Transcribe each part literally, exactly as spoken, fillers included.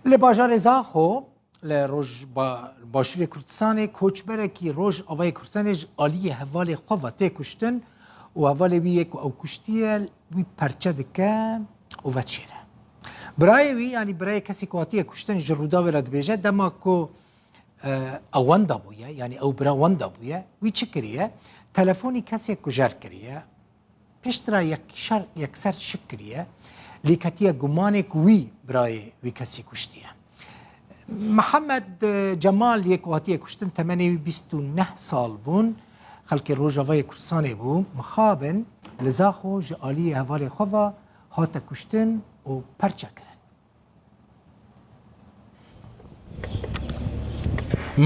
Li bajarê Zaxo, li roj ba-, başûrê Kurdistanê, koçberekî Rojavayê Kurdistanê ji aliyê hevalê xwe ve tê kuştin û hevalê wî yê ku ew kuştiye, wî perçe dike û veçêre. Birayê wî, yanî birayê kesê ku hatiye kuştin, ji Rûdawê re dibêje, dema ku, e, ew wenda bûye, yanî ew bira wenda bûye, wî çi kiriye? Telefonî kesê kujer kiriye. Piştre yekşer, yekser şik kiriye, lê ketiye gumanê ku wî birayê wî kesî kuştiye. Mihemed, e, Cemal yê ku hatiye kuştin, temenê wî bîst û neh sal bûn, xelkê Rojavayê Kurdistanê bû, mixabin li Zaxo ji aliyê hevalê xwe ve hate kuştin û perçe kirin.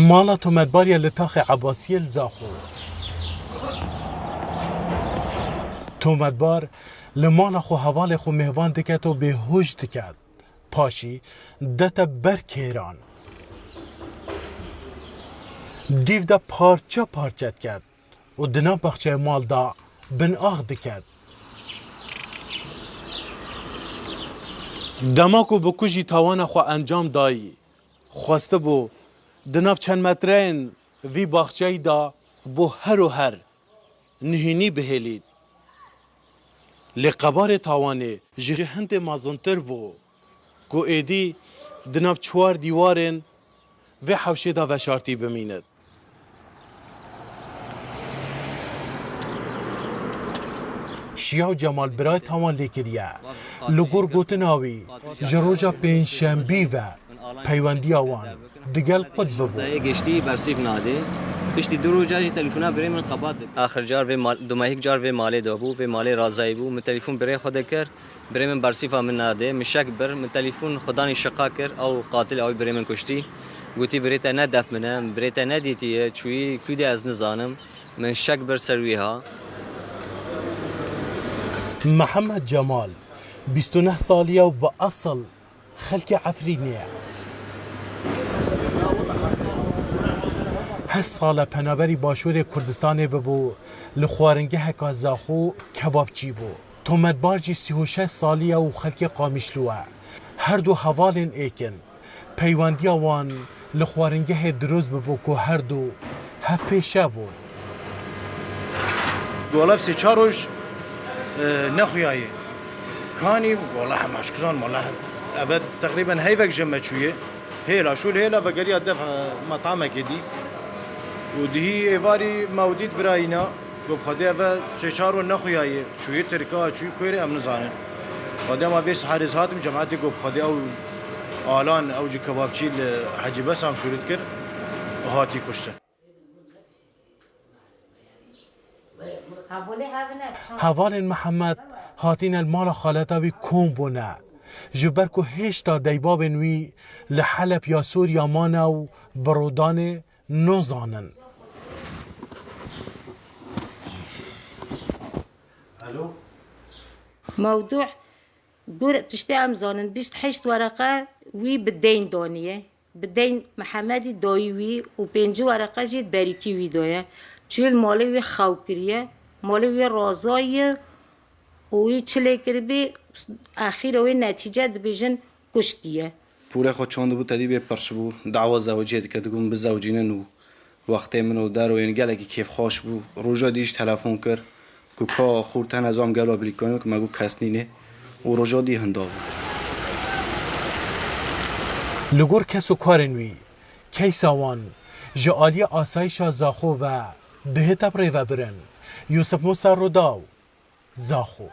Mala tometbarê li taxê Ebasiyê li Zaxo. Tometbar li mala xwe hevalê xwe mêvan diket û bêhoş diket. Paşî dete ber kêran. Dîv de parçe parçe diket û di nav baxçeyê mal de bin ax diket. Dema ku bi kujî tawana xwe encam dayî, xwestibû di nav çend metreyên vî baxçeyî de bo her û her nihînî bihêlît. Lê qebarê tawanê ji hindê mezintir bû ku êdî di nav çwar dîwarên vê hewşê de veşartî bimînit. Şiya û Cemal birayê tawan lê kiriye. Li gor gotina wî, ji roja pêncşembî ve peywendiya wan digel qut bibû. Dayê giştî bersîv nadê. Piştî du roja jî telefona birê min xebat dibû. Axir car vê mal, dumahîk car vê malê de bû, vê malê razayî bû. Min telefon birê xwe de kir. Birê min bersîfa min nadê. Min şek bir, min telefon xwedanî şiqa kir. Ew qatil ew birê min kuştî. Gotî birê te ne def min e, birê te nedîtiye, çûyî kû de ez nizanim. Min şek bir ser wî ha. Mihemed Cemal, bîst û neh salî ye û bi esil xelkê Efrînê ye. Heşt sal e penaberî başûrê Kurdistanê bibû, li xwaringeheka Zaxo kebabçî bû. Tometbar jî sî û şeş salî ye û xelkê Qamişlo ye. Her du hevalên êk in. Peywendiya wan li xwaringehê dirust bibû ku her du hevpêşe bûn. Wala sê çar roj, e, nexuyaye. Kanî, wala hema şikizan, wala eve teqrîben heyvek ji me çûye. Hêla şûl, hêla vegeriya dev, e, metamekê dî. Û dihî êvarî me û dît birayîna. Go bi Xwedê eve sê çar roj nexuyaye. Çûyî Tirka, çûyî kuêrê em nizanin. Xwedê ma vê siharê ez hatim, cemaetê go bi Xwedê ew alan, ew ji kebabçî li Hecî Besam şûrit kir, hatî kuştin. Hevalên Mihemed hatîne li mala xaleta wî kom bûne. Ji ber ku hêşta deybabên wî li Heleb ya Sûriya mane û bi rûdanê nozanin. Mewdû, gur tiştê em zanin, bîst heşt wereqe wî bi deyn daniye. Bi deyn Mihemedî dayî wî û pêncî wereqe jî berîkî wî daye. Çûye li malê wî xew kiriye. Malê wî razayiye û wî çi lê kiribî, exîra wê netîce dibêjin kuştiye. Pûrê xwe çandibû, tedî bê pirç bû, dawa zewiciyê dike, digot min bizewicînin û wextê min û dero yên gelekî kêfxweş bû. Roja dî jî telefon kir ku ka xûr te nezam gelo Amerîkanî ku me got kes nînê û roja dî hinda bû. Li gor kes û karên wî, keysa wan ji aliyê asayîşa Zaxo ve dihête birêvebirin. Yûsif Musa, Rûdaw, Zaxo.